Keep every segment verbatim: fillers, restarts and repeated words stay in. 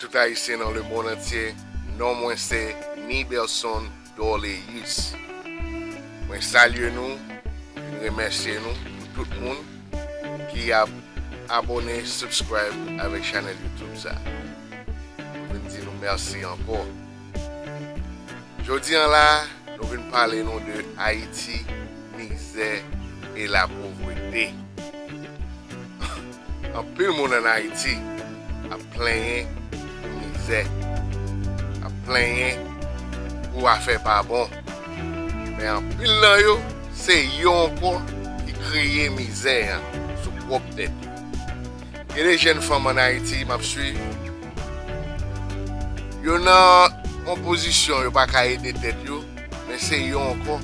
Tout Ayisyen nan lemonn antye, non mwen se Nibelson Dorléus. Mwen salye nou, vin remèsye nou pou tout moun ki ap abòne, subscribe avèk chanèl YouTube sa. Mwen di nou mèsi ankò. Jodi an la, nou vin pale nou de Ayiti, mizè e lapovrete. Anpil moun ann Ayiti ap plenyen pou mizè, ap plenyen pou afè pa bon. Men anpil nan yo, se yo ankò ki kreye mizè an sou pwòp tèt yo. Gen de jèn fanm ann Ayiti m ap swiv, yo nan yon pozisyon yo pa ka ede tèt yo, men se yo ankò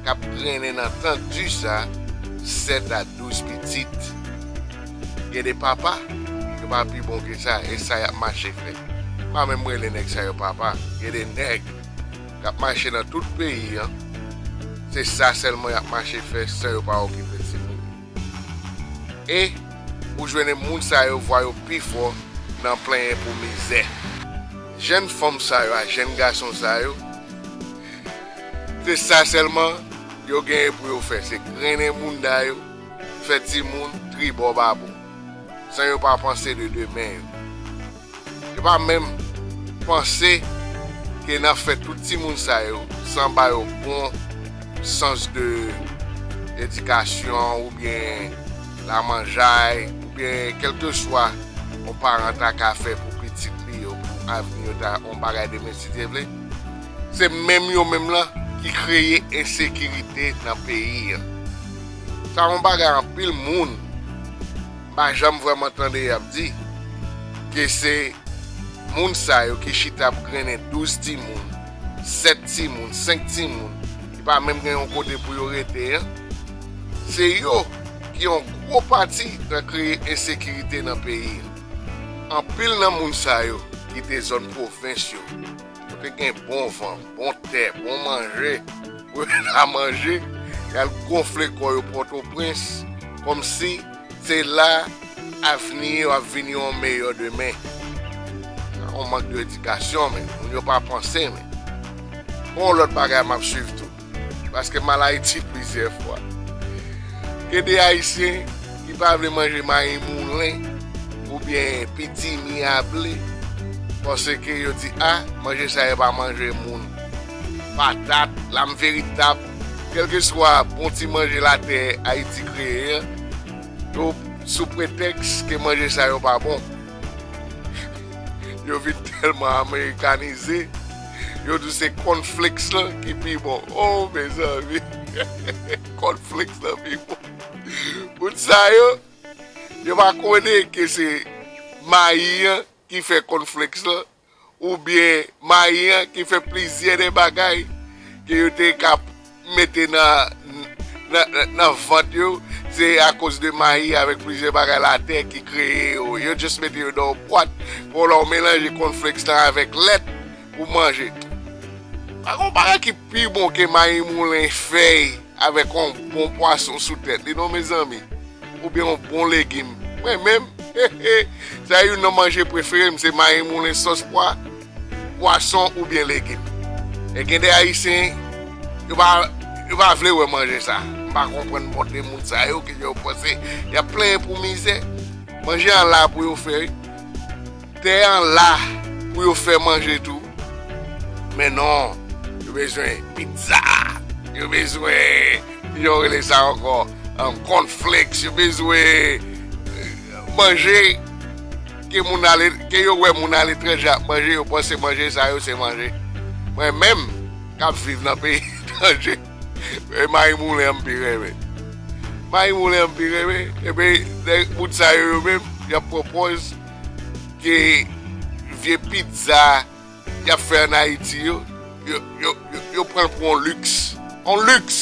k ap grennen nan tan di sa, sèt a douz pitit. Gen de papa, yo pa pi bon ke sa, e sa y ap mache fè. M pa menm rele nèg sa yo papa. Gen de nèg k ap mache nan tout peyi an, se sa sèlman y ap mache fè san yo pa okipe timoun. E ou jwenn moun sa yo, vwa yo pi fò nan plenyen pou mizè. Jèn fanm sa yo a jèn gason sa yo, se sa sèlman yo genyen pou yo fè, se grennen mounda yo, fè timoun, tribò babò, san yo pa panse de demen yo. Yo pa menm panse ke nan fè tout timoun sa yo, san ba yo bon sans de edikasyon oubyen lamanjay, oubyen kèlkeswa yon paran ta ka fè pou pitit li yo, pou avni yo, ta yon bagay demen si Dye vle. Se menm yo menm lan ki kreye ensekirite nan peyi an. Sa yon bagay anpil moun m pa janm vrèman tande y ap di ke se moun sa yo ki chita ap grennen douz timoun, sèt timoun, senk timoun, ki pa menm gen yon kote pou yo rete an, se yo ki yon gwo pati nan kreye ensekirite nan peyi an. Anpil nan moun sa yo kite zòn pwovens yo, kote gen bon van, bon tè, bon manje, pou yo ta manje, y al gonfle kò yo Pòtoprens, kòmsi se la avni yo ap vin yon meyè demen. Yon mank de edikasyon, men moun yo pa panse, men. Gon lòt bagay m ap swiv tou, paske m al Ayiti plizyè fwa. Gen de Ayisyen ki pa vle manje mayi moulen oubyen pitimi a ble, paske yo di, a, manje sa yo pa manje moun. Patat, lam veritab, kèlkeswa bon ti manje latè Ayiti kreye an, yo sou pretèks ke manje sa yo pa bon. Yo vin tèlman amerikanize, yo di se cornflakes lan ki pi bon. Oh, mezanmi! Cornflakes lan pi bon. Moun sa yo, yo pa konnen ke se mayi an ki fè cornflakes lan, oubyen mayi an ki fè plizyè de bagay ke yo te ka mete nan, nan, nan, nan vant yo, se akoz de mayi avèk plizyè bagay latè ki kreye yo. Yo just mete yo nan yon bwat, bon, la w melanje cornflakes lan avèk lèt pou manje. Pa gon bagay ki pi bon ke mayi moulen fèy avèk yon bon pwason sou tèt li, non, mezanmi. Oubyen yon bon legim. Mwen menm, sa youn nan manje prefere m, se mayi moulen sòs pwa, pwason oubyen legim. E gen de Ayisyen, yo pa, yo pa vle wè manje sa. M pa konprann mòd de moun sa yo, ke yo panse y ap plenyen pou mizè. Manje an la pou yo fè, wi. Tè an la pou yo fè manje tou. Men non, yo bezwen pizza, yo bezwen, yo rele sa ankò, um, cornflakes, yo bezwen, eh, manje ke moun ale, ke yo wè moun aletranje ap manje, yo panse manje sa yo se manje. Mwen menm, k ap viv nan peyi etranje, e mayi moulen an m pi renmen. Mayi moulen an m pi renmen. Epi, nèg bout sa yo, yo menm, y ap pran pòz ke vye pizza y ap fè ann Ayiti yo, yo, yo, yo, yo pran l pou yon liks. Yon liks!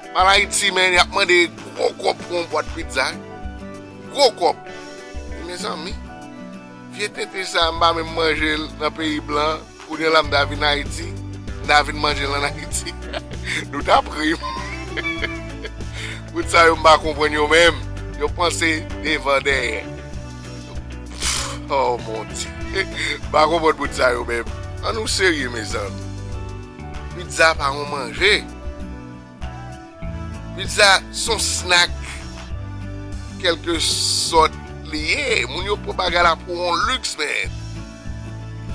M al Ayiti, men, y ap mande gwo kòb pou yon bwat pizza. Gwo kòb! Mezanmi, vye tenten sa, m pa menm manje l nan peyi blan. Kounye a la m ta vin Ayiti, m ta vin manje l ann Ayiti. Nou t ap ri m. Moun sa yo m pa konprann yo menm. Yo panse devan dèyè. Oh mon Dieu. M pa konprann moun sa yo menm. Ann nou serye, mezanmi. Pizza pa yon manje. Pizza se yon snack, kèlkesòt li ye. Moun yo pran bagay la pou yon liks, men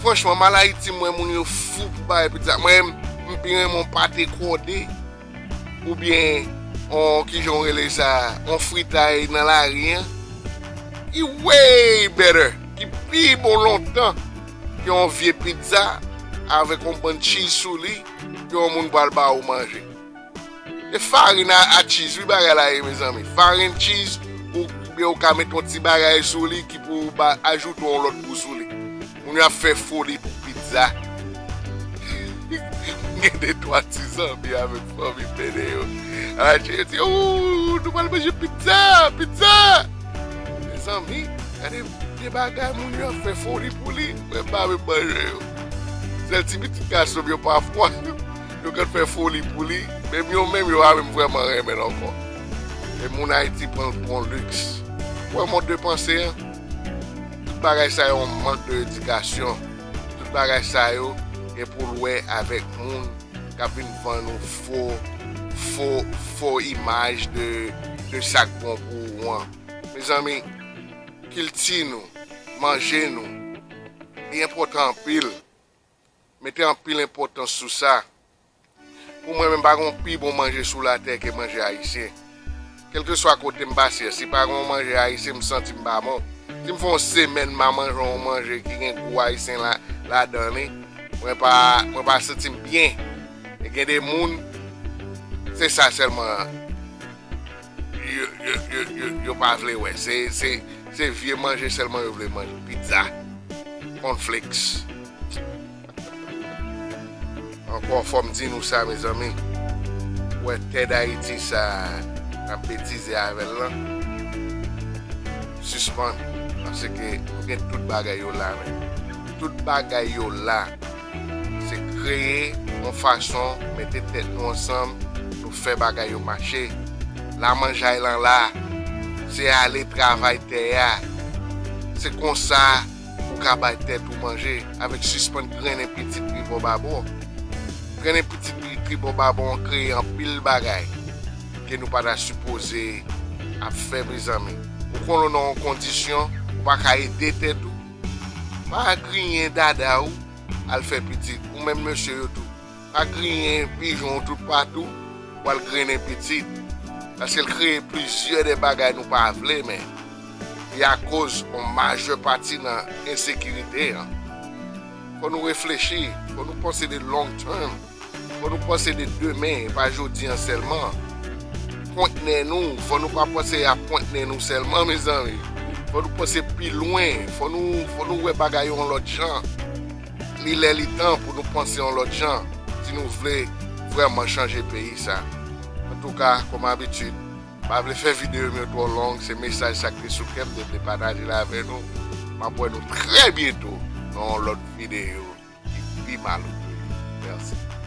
franchman, m al Ayiti, m wè moun yo fou pou bagay pizza. Mwen, m pi renmen yon pate kòde oubyen yon, kijan w rele sa, yon fritay nan lari an. Ki way better, ki pi bon lontan ke yon vye pizza avèk yon bann cheese sou li, ke yon moun pral ba ou manje. E farin a, a cheese, wi, bagay la ye, mezanmi. Farin, cheese, ou, oubyen ou ka met yon ti bagay sou li ki pou ba, ajoute yon lòt gou sou li. Moun yo ap fè foli pou pizza. Gen de twa ti zanmi avèk fanmi pede yo. Ache yo di, "Ooh, nou pral manje pizza, pizza!" Mezanmi, gade de bagay moun yo ap fè foli pou li. Mwen pa menm manje yo. Sèl ti pitit gason m yo pafwa, yo konn fè foli pou li. Menm yo menm, yo pa menm vrèman renmen l ankò. E moun Ayiti pran l pou yon liks. Wè mòd de panse an? Tout bagay sa yo yon mank de edikasyon. Tout bagay sa yo gen pou l wè avèk moun k ap vin vann ou fo, fo, fo imaj de, de sa k bon pou ou an. Mezanmi, kilti nou, manje nou, li enpòtan anpil. Mete anpil enpòtans sou sa. Pou mwen menm, pa gen yon pi bon manje sou latè ke manje ayisyen. Kèlkeswa kote m pase, si pa gen yon manje ayisyen, m santi m pa bon. Si m fè yon semèn m pa manje yon manje ki gen gou ayisyen la, ladan li, mwen pa, mwen pa santi m byen. E gen de moun, se sa sèlman yo, yo, yo, yo, yo pa vle wè. Se, se, se vye manje sèlman yo vle manje. Pizza, cornflakes. Ankò, fò m di nou sa, mezanmi. Wè, tè Dayiti sa n ap betize avè l lan, sispann. Paske nou gen tout bagay yo la, men. Tout bagay yo la. Se kreye yon fason, mete tèt nou ansanm, nou fè bagay yo mache. Lamanjay lan la, se ale travay tè a. Se konsa ou ka bay tèt ou manje, avèk sispann grennen pitit tribò babò. Grennen pitit tribò babò an kreye anpil bagay ke nou pa ta sipoze ap fè, mezanmi. Ou konn ou nan yon kondisyon, ou pa ka ede tèt ou. Pa griyen dada ou al fè pitit. Ou menm mesye yo tou. Pa griyen pijon w toupatou pou al grennen pitit. Paske l kreye plizyè de bagay nou pa vle, men li akoz yon majè pati nan ensekirite an. Fò nou reflechi, fò nou panse de long term, fò nou panse de demen, e pa jodi an sèlman. Pwent nen nou, fò nou pa panse a pwent nen nou sèlman, mezanmi. Fò nou panse pi lwen, fò nou, fò nou wè bagay yo yon lòt jan. Li lè li tan pou nou panse yon lòt jan, si nou vle vrèman chanje peyi sa. Antouka, kòm abitid, m pa vle fè videyo m yo twò long, se mesaj sa k te sou kè m, m te vle pataje l avè nou. M ap wè nou trè byento nan yon lòt videyo ki pi malouk toujou. Mèsi.